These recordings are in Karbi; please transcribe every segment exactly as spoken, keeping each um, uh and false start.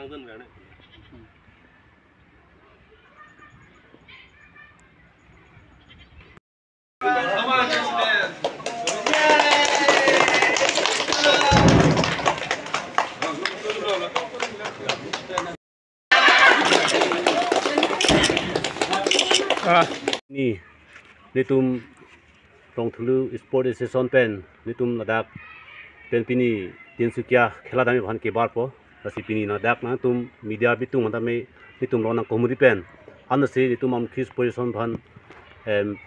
Ah, ni, nelitum Rongthulu Sport Association pen nelitum ladak pen pini Tinsukia khela damji aphan kebarpo. Lasi pini ladak nangtum media abitung aphan tame nelitum lonang komuri pen, ansi nelitum Amukhi Sport Association aphan, em,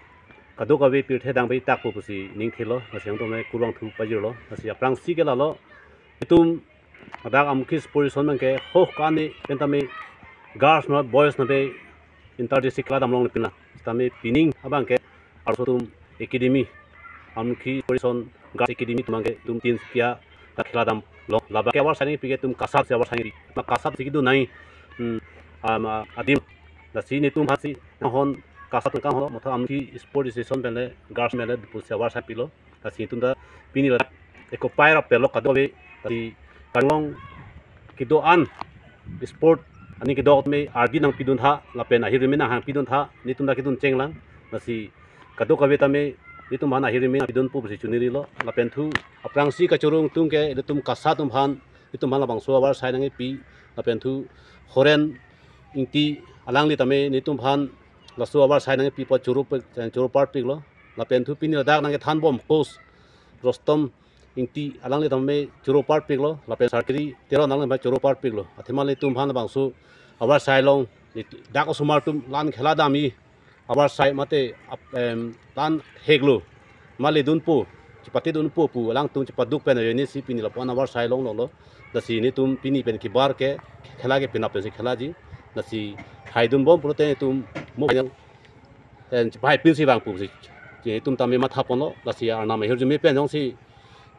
kadokave pirthe dang bai takpo pusi ningthelo, lasi nangtum kurvangthu pajirlo, lasi aphrangsi ke lalo, nelitum ladak Amukhi Sport Association abangke ho kani pen tame girls ma boys na bai inter district khela damlong pina. Tame pining abangke arloso atum academy, Amukhi Sport Association Girls Academy atum abangke nelitum Tinsukia ta khela damlong. Labangke awar sai nangpi ke nelitum KASA si awar sai nangpi. Ma KASA si kedo nai, hmm, ama adim. Lasi nelitum aphansi nanghon KASA atum kanghon matha Amukhi Sport Association pen le girls pen le pusi awar sai pilo. Lasi nelitum ta pini ladak eko pai rap pelo kadokave, lasi Karlong kedo-an sport aning kedo tame ardi nangpidun tha, lapen ahirjume nanghang pidun tha, nelitum ta kedun chenglang. Lasi kadokave tame nelitum aphan ahirjume nangpidunpo pusi choningrilo. Lapen thu aphrangsi kachoro atum ke nelitum KASA atum aphan, nelitum aphan labangso awar sai nangpi, lapen thu Horen Ingti alangli tame nelitum aphan laso awar sai nangpipo, choro pe-, choro parpiklo. Lapen thu pini ladak nangkethanbom coach Rostom Ingti alangli tame choro parpiklo, lapen Sarkiri Teron alangli tame choro parpiklo. Athema nelitum aphan labangso awar sai along, nelitum dak osomar atum la-an khela damji awar sai mate ap-, em, la-an heklo, ma ledunpo, chepatedunpo pu alangtum chepaduk pen ajoinesi pini lapu-an awar sai longloklo. Lasi nelitum pini pen kebar ke khela ke penap pensi khelaji. Lasi haidunbom pulote nelitum mo final, em, chepahai pinsi vangpo pusi nelitum tame mathaponlo. Lasi arnam ahirjume pen jongsi,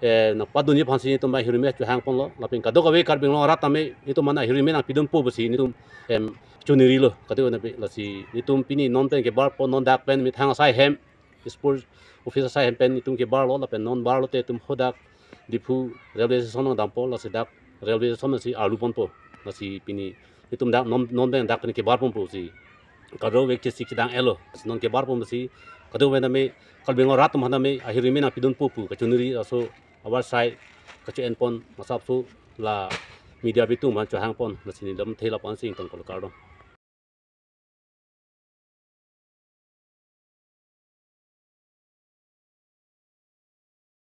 eh, nangpadunji aphansi nelitum ahirjume chohangponlo. Lapen kadokave Karbi Anglong arat tame nelitum aphan ahirjume nangpidunpo pusi nelitum, em, choningrilo. Kadokave tame lasi nelitum pini non pen kebarpo, non dak pen methang asai hem, sport office asai hem pen nelitum kebarlo, lapen non barlote nelitum hadak Diphu railway station along dampo, lasi dak railway station si arluponpo. Lasi pini nelitum dak non, non pen dak pen kebarponpo si kadokave chesik chedang-etlo. Lasi non kebarponpo si kadokave tame Karbi Anglong arat atum aphan tame ahirjume nangpidunpo pu kachoningri, laso awar sai kacho-enpon masapso la media abitung aphan chohangpon, lasi neli lamthe lapu-ansi ingtonkolo, kardom.